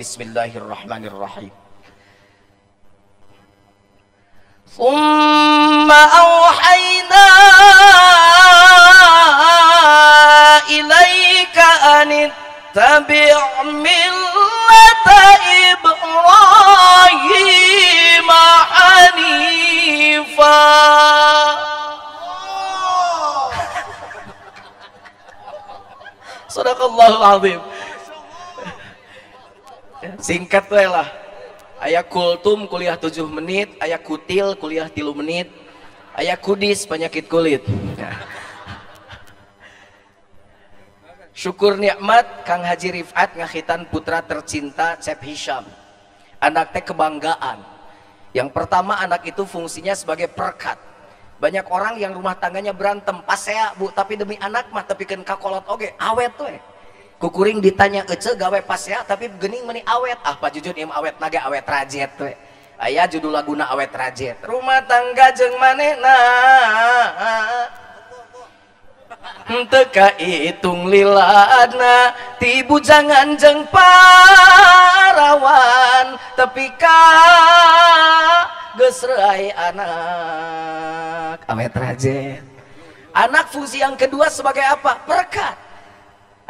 Bismillahirrahmanirrahim. Tsumma auhayna ilaika an ittabi' millata Ibrahim hanifa. Sadaqallahul azim. Singkat we lah. Aya kultum kuliah 7 menit, aya kutil kuliah 3 menit, aya kudis penyakit kulit. Syukur nikmat Kang Haji Rifat ngakhitan putra tercinta Cep Hisham. Anak teh kebanggaan. Yang pertama, anak itu fungsinya sebagai perekat. Banyak orang yang rumah tangganya berantem, pasea bu, tapi demi anak mah tepikeun ka kolot oge, awet we. Kukuring ditanya ece gawe pasea tapi gening meni awet. Ah Pak Jujun ieu awet naga awet rajet we. Aya judul laguna awet rajet. Rumah tangga jeung manehna teu kaitung lilana ti bujangan jeung parawan tepi ka geus reuay anak. Awet rajet. Anak fungsi yang kedua sebagai apa? Perekat.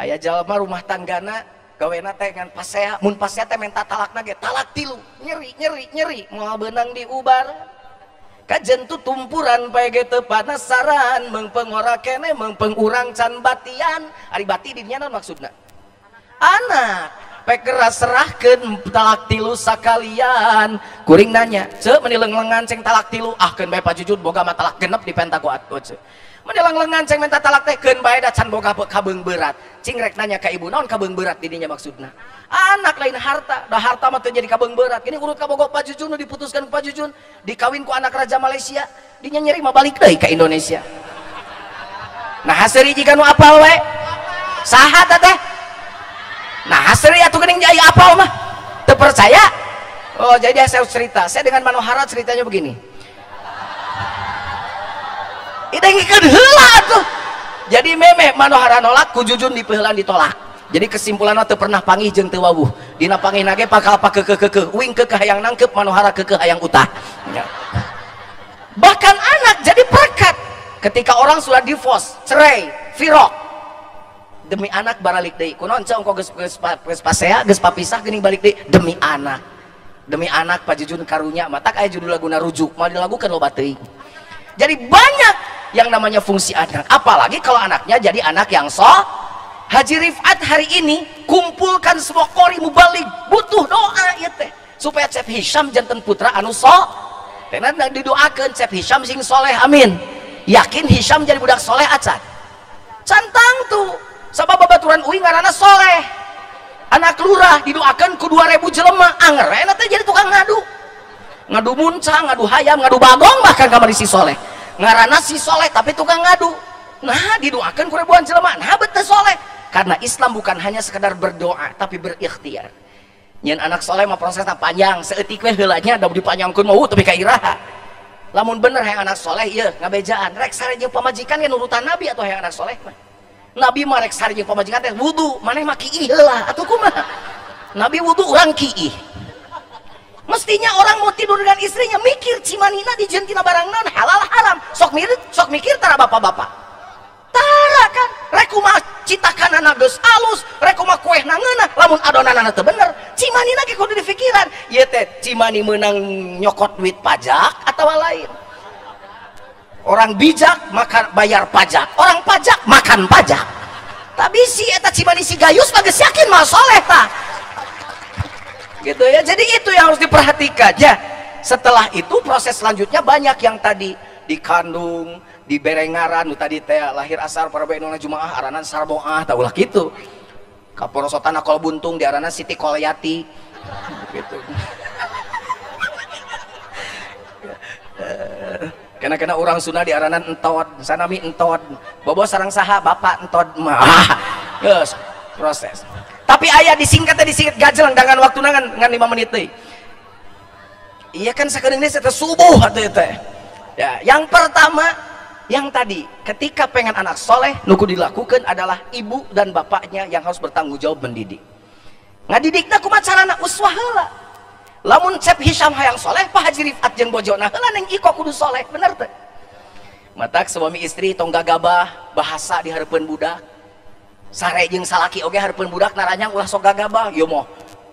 Aya jalma rumah tanggana gawena teh ngan pasea, mun pasea teh menta talakna ge talak tilu, nyeri nyeri nyeri moal beunang diubar. Kajen tu tumpuran pae ge teu panasaran, meungpeung ora kene meungpeung urang can batian. Ari bati di dinya naon maksudna? Anak. Pek keras serahkeun talak tilu sakalian. Kuring nanya, "Ceu meni leung-leungan ceng talak tilu?" Ah keun bae Pak Jujun boga mah talak genep dipenta ku atuh ceu. Meni leung-leungan ceng minta talak teh keun bae da can boga kabeung berat. Cing rek nanya ka ibu, naon kabeung berat di dinya maksudna? Anak lain harta, da harta mah teu jadi kabeung berat. Ini urut ka bogo Pak Jujun nu diputuskan ku Pak Jujun, dikawin ku anak raja Malaysia, dinya nyeri mah balik deui ka Indonesia. Nah haseuri jiga nu apal we? Saha teh teh? Nah haseuri atuh geuning aya apal mah. Teu percaya? Oh, jadi saya cerita, saya dengan Manohara ceritanya begini. Idengikeun heula atuh. Jadi meme Manohara nolak ku Jujun dipeuheulan ditolak. Jadi kesimpulanna teu pernah panggih jeung teu wawuh. Dina panggihna ge pakal pakekeukeukeuh, uing keukeuh hayang nangkep, Manohara keukeuh hayang utah. Ya. Bahkan anak jadi perekat. Ketika orang sudah divorce, cerai, firok, demi anak baralik deui. Kunaon ceu ongko geus geus pasea, geus papisah geuning balik deui demi anak. Demi anak Pak Jujun karunya, matak aya judul laguna rujuk, moal dilagukeun loba teuing. Jadi banyak yang namanya fungsi anak, apalagi kalau anaknya jadi anak yang so. Haji Rifat hari ini kumpulkan semua qori mubalig, butuh doa ieu teh supaya Cep Hisham janten putra anu so. Tenan didoakeun Cep Hisham sing soleh, amin. Yakin Hisham jadi budak soleh acan? Cantang tuh sabab babaturan uing ngaranna soleh. Anak lurah didoakeun ku 2000 jelema, anger we teh jadi tukang ngadu. Ngadu muncang, ngadu hayam, ngadu bagong bahkan kamari si soleh. Ngaranna si soleh tapi tukang ngadu. Nah didoakan ku ribuan jelema, nah betul soleh. Karena Islam bukan hanya sekedar berdoa tapi berikhtiar. Nyen anak soleh mah prosesna panjang, seeutik we heula nya da dipanjangkeun mah tapi ka iraha. Lamun bener hayang anak soleh ieu ngabejaan, rek sare jeung pamajikan ge nurutan Nabi atau hayang anak soleh mah. Nabi mah rek sare jeung pamajikan teh wudu, maneh mah kiih heula atuh kumaha. Nabi wudu urang kiih. Mestinya orang mau tidur dengan istrinya mikir cimanina dijentina barang naon halal haram, sok mikir, sok mikir tara bapak-bapak. Tara kan rek kumaha citakanana geus alus, rek kumaha kuehna ngeunah, lamun adonanana teu bener, cimanina ge kudu dipikiran. Ieu teh cimani meunang nyokot duit pajak atawa lain. Orang bijak makan bayar pajak, orang pajak makan pajak. Tapi si eta cimani si Gayus mah geus yakin mah soleh tah. Gitu ya, jadi itu yang harus diperhatikan ya. Setelah itu proses selanjutnya banyak yang tadi dikandung, diberengaran, nu tadi teh lahir asar para bae jumaah aranan sarboah tah ulah kitu. Kaporosotan kol buntung diaranan Siti Kolyati gitu. Kena-kena orang Sunda diaranan entot, sanami entot, bobo sarang saha bapak entot mah. Geus proses. Tapi ayah disingkat disingkat gajelang dengan waktu ngan 5 menit deui. Iya kan sakedeung teh subuh atuh teh. Ya, yang pertama yang tadi ketika pengen anak soleh nu kudu dilakukan adalah ibu dan bapaknya yang harus bertanggung jawab mendidik. Ngadidikna kumaha carana uswah heula. Lamun Cep Hisam hayang soleh, Pak Haji Rifat jeung bojona heula Neng Iko kudu soleh, bener teu? Matak suami istri tong gagabah bahasa di hareupeun budak. Sare jeung salaki oge hareupeun budak naranyang ulah sok gagabah. Ieu mah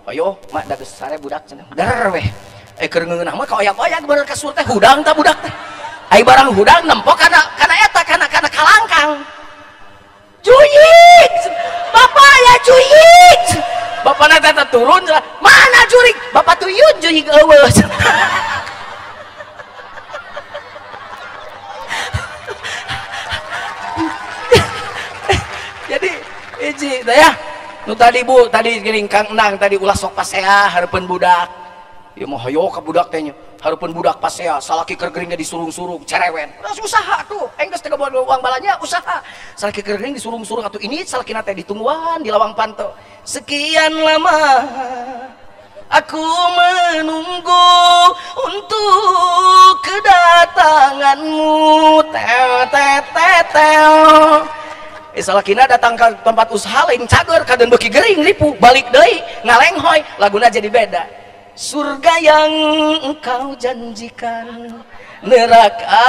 ayo mak da geus sare budak cenah. Der weh. Keur ngeunah mah kaoyak-oyak bener kasur teh hudang ta budak teh. Ai barang hudang nempok kana kana eta kana kana kalangkang. Juyik. Bapak ya juyik. Bapakna teh turun mana jurik? Bapak tuyun juyik eueuh. Jadi hiji teh ya. Nu tadi Bu, tadi geuning Kang Endang tadi ulah sok pasea hareupeun budak. Ieu mah hayo ka budak teh nya. Hareupeun budak pasea, salaki keur gering ge disurung-surung, cerewet. Ulah usaha tuh, enggeus teh gaboan uang balanya usaha. Salaki keur gering disurung-surung atuh ini salakina teh ditungguan di lawang panto. Sekian lama aku menunggu untuk kedatanganmu. Tel tel tel tel. Salakina datang ke tempat usaha lain cager kaden beuki gering ripu balik deui ngalenghoy laguna jadi beda. Surga yang engkau janjikan, neraka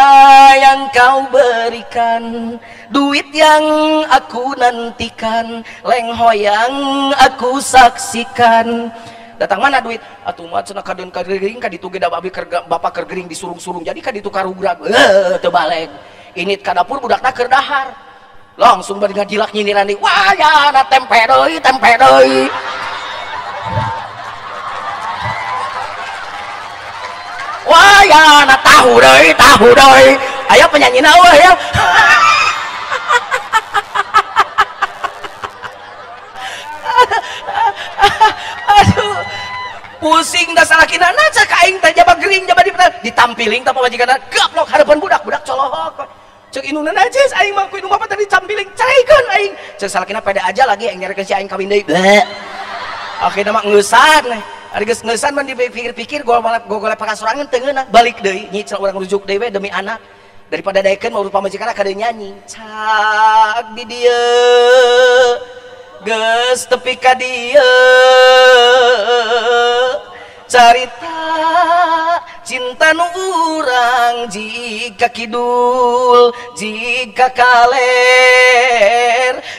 yang kau berikan, duit yang aku nantikan, lenghoy yang aku saksikan. Datang mana duit? Atuh mah cenah kadeun ka gering ka ditu ge da abi bapak keur gering disurung-surung jadi ka ditu karugrag. Teu baleg. Ini ka dapur budakna keur dahar. Langsung bari ngajilak nyindiran deui. Wah ya na tempe deui, tempe deui. Wah ya na tahu deui, tahu deui. Aya penyanyina eueuh ya. Aduh. Pusing da salakina na cek aing teh jaba gering jaba ditampiling tah pamajikanna gaplok hareupeun budak, budak colohok. Cek indungna najis aing mah ku indung bapak tadi campiling carekeun aing. Cek salakina pede aja lagi aing nyarekeun si aing kawin deui. Bleh. Akhirna mah ngeusan. Ari geus ngeusan mah dipikir-pikir gogolep pakasorangan teu ngeunah balik deui nyicil urang rujuk deui we demi anak. Daripada daekeun mau pamajikanna kade nyanyi. Cak di dieu geus tepi ka dieu carita cinta nu urang jika kidul jika kaler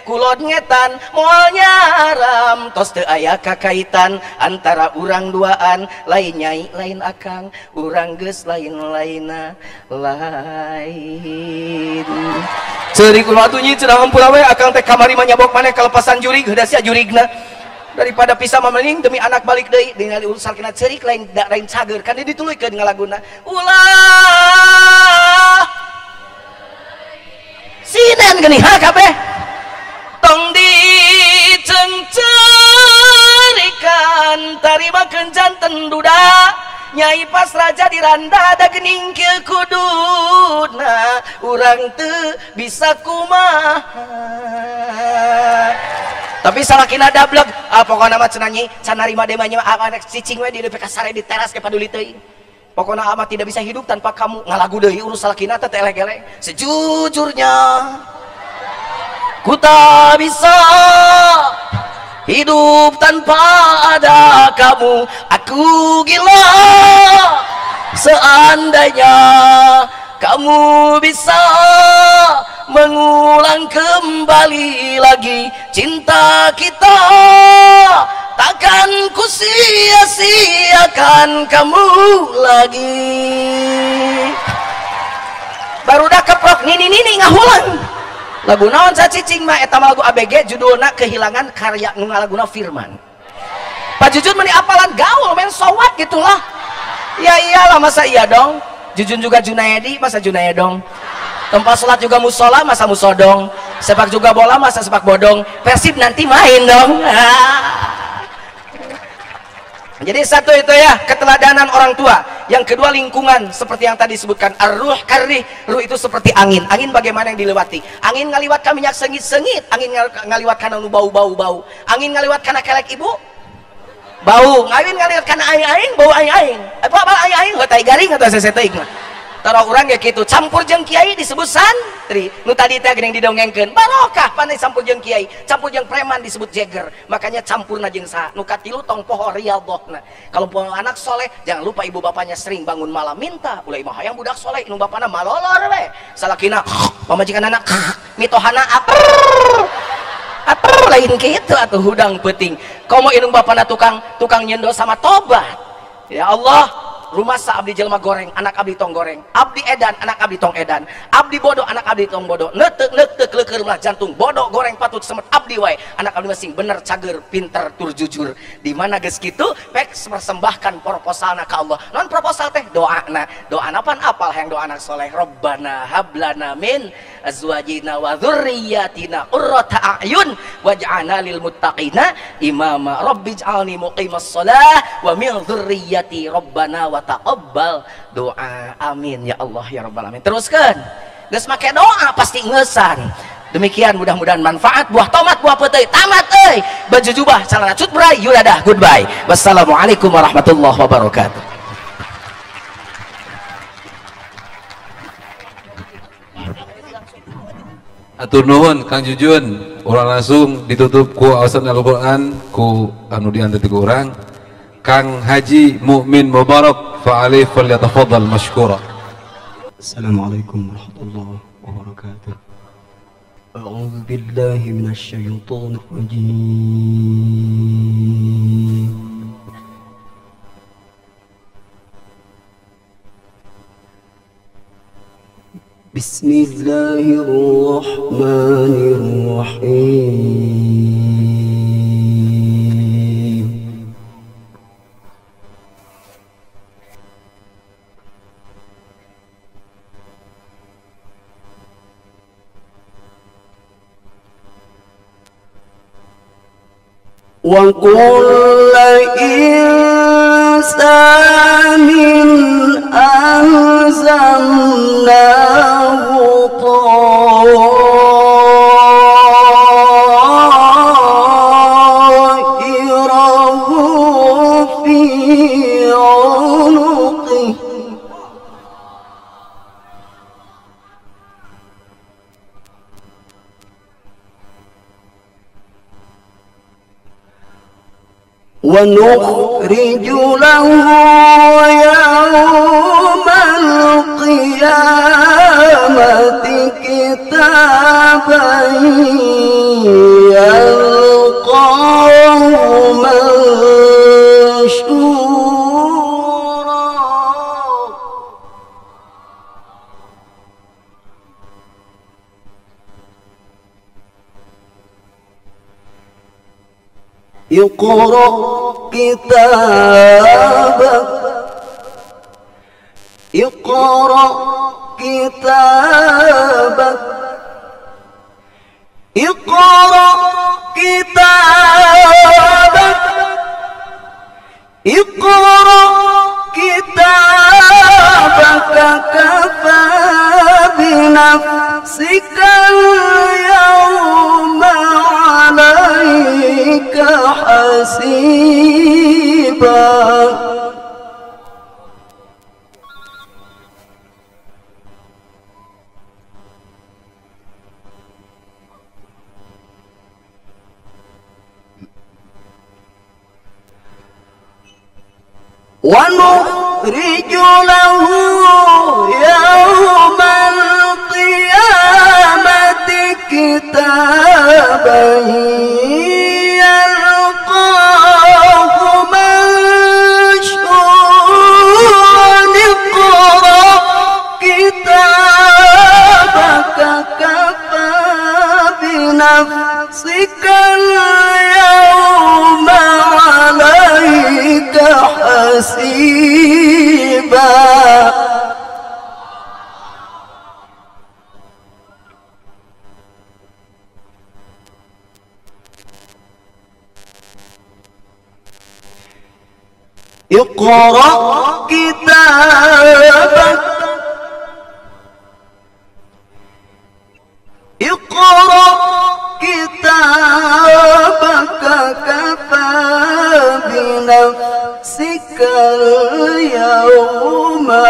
kulon ngetan moal nyaram tos teu aya kakaitan antara urang duaan lain nyai lain akang urang geus lain lainna lain. Ceurik kumaha atuh nyi cenah hampura we akang teh kamari mah nyabok maneh kalepasan jurig heuda sia jurigna. Daripada pisah mah mending demi anak balik deui ningali urusan kena ceurik lain lain cager kan dituluykeun ngalaguna ulah sinen geuning ha kabeh tong dicengcerikan tarimakeun janten duda nyai pas raja diranda da geuning kieu kuduna urang teu bisa kumaha. Tapi salakina dablek, ah pokona mah cenah nyi, can narima deui mah nya anak cicing we di deui kasare di teras ke paduli teuing. Pokona ama tidak bisa hidup tanpa kamu. Ngalagu deui urus salakina teh elek-elek. Sejujurnya ku tak bisa hidup tanpa ada kamu. Aku gila seandainya kamu bisa mengulang kembali lagi cinta kita, takkan ku sia-siakan kamu lagi. Barudak keprok nini-nini ngahulang lagu naon cicing mah eta mah lagu ABG judulna Kehilangan karya nu ngalaguna Firman. Pak Jujun meni apalan gaul men sowat gitulah. Ya iyalah masa iya dong. Jujun juga Junaedi masa Junaedong. Tempat sholat juga musola masa musodong. Sepak juga bola masa sepak bodong. Persib nanti main dong. Jadi satu itu ya, keteladanan orang tua. Yang kedua lingkungan, seperti yang tadi disebutkan, ar-ruh karrih, ruh itu seperti angin. Angin bagaimana yang dilewati? Angin ngaliwat ka minyak sengit-sengit, angin ngaliwat kana nu bau-bau-bau. Angin ngaliwat kana kelek ibu bau, ngawin ngaliwat kana aing-aing, bau aing-aing. Apa aing-aing, heuh tai garing atau sese teuing mah. Tara urang ge kitu, campur jeung kiai disebut san. santri nu tadi teh geuning didongengkeun barokah pandai campur jeung kiai campur jeung preman disebut jeger makanya campurna jeung saha nu katilu tong poho riyadhahna kalau poho anak soleh jangan lupa ibu bapaknya sering bangun malam minta ulah imah hayang budak soleh nu bapana malolor we salakina pamajikan anak mitohana aper aper lain kitu atuh hudang peuting komo indung bapana tukang nyendo sama tobat ya Allah rumah sa abdi jelma goreng anak abdi tong goreng abdi edan anak abdi tong edan abdi bodoh anak abdi tong bodoh neuteuk neuteuk leukeur melah jantung bodoh goreng patut semet abdi wae anak abdi masing bener cager pinter tur jujur di mana geus kitu pek persembahkan proposalna ka Allah non proposal teh doana doana pan apal hayang doa anak soleh Robbana hablana min azwajina wa dzurriyyatina qurrata a'yun waj'alna lil muttaqina imama rabbij'alni muqimas shalah wa min dzurriyyati rabbana wa taqabbal doa amin ya Allah ya rabbal alamin teruskan geus make doa pasti ngeusan demikian mudah-mudahan manfaat buah tomat buah peuteuy tamat euy baju jubah celana cut bray yuradah goodbye wassalamualaikum warahmatullahi wabarakatuh. Atur nuhun Kang Jujun urang langsung ditutup ku awasan Al-Qur'an ku anu diantar ti urang Kang Haji Mukmin Mubarak fa'alih falyatafaddal mashkura. Assalamualaikum warahmatullahi wabarakatuh. A'udzu billahi minasy syaithanir rajim. Bismillahirrahmanirrahim. Wa kulla insanin alzamnahu ta'irahu fi 'unuqihi wa nukhriju lahu yawmal qiyamati kitaban yalqahu manshura. Iqra kitabak Iqra kitabak Iqra kitabak Iqra kitabak kafa binafsika al-yawma 'alaika hasiba. Wa nukhriju lahu yawmal qiyamati kitaban yalqahu manshura. Iqra kitabaka kafa binafsika al-yawma 'alaika hasiba. Iqra kitabak Iqra kitabaka kafa binafsika al-yawma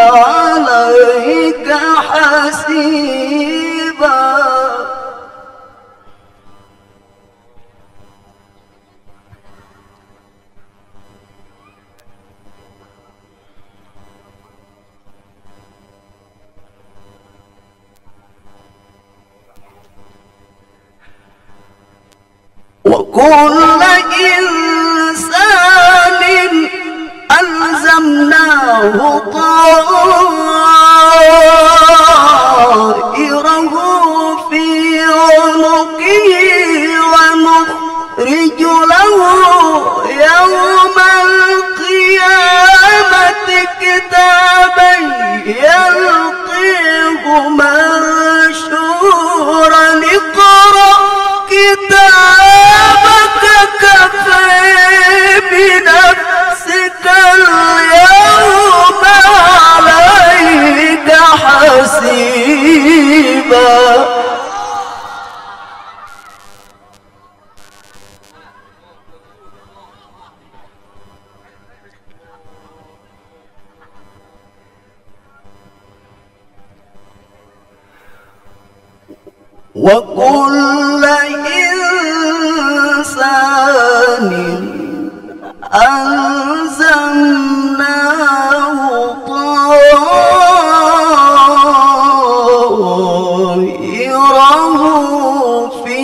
'alaika hasiba. وكل إنسان ألزمناه طائره في عنقه ونخرج له يوم القيامة كتابا يلقيه منشورا اقرأ كتابك كفى بنفسك اليوم عليك حسيبا. وكل إنسان ألزمناه طائره في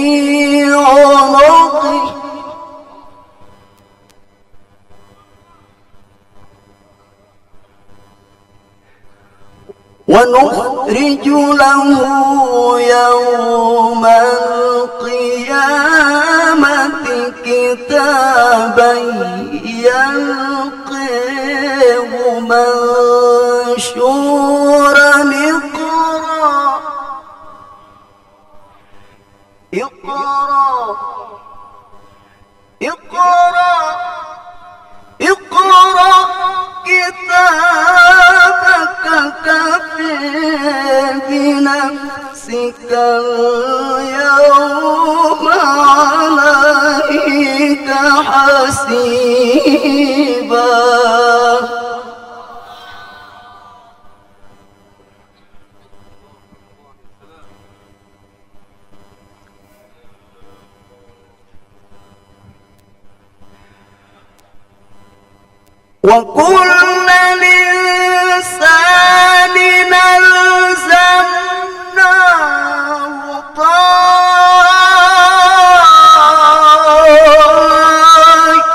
عنقه ونخرج له يوم القيامة كتابا يلقيه منشورا اقرأ اقرأ اقرأ اقرأ كتابك كفى بنفسك اليوم عليك حسيبا. وكل إنسان ألزمناه طائره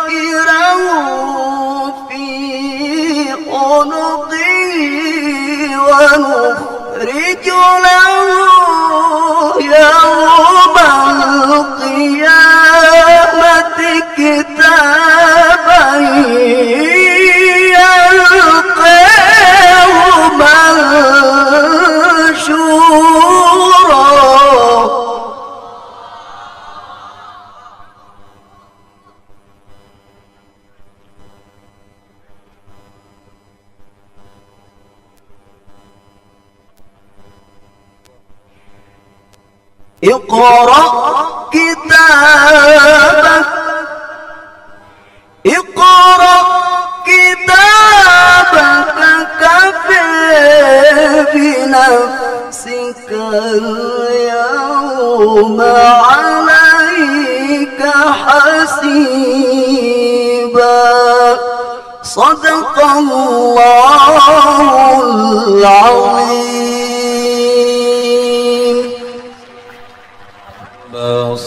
في عنقه ونخرج له يوم القيامة كتابا يلقاه منشورا. اقرأ كتابك اقرأ كتابك كفى بنفسك اليوم عليك حسيبا. صدق الله العظيم.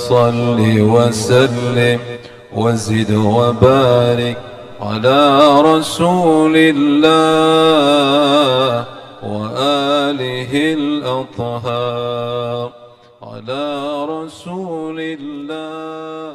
صل وسلم وزد وبارك على رسول الله وآله الأطهار، على رسول الله.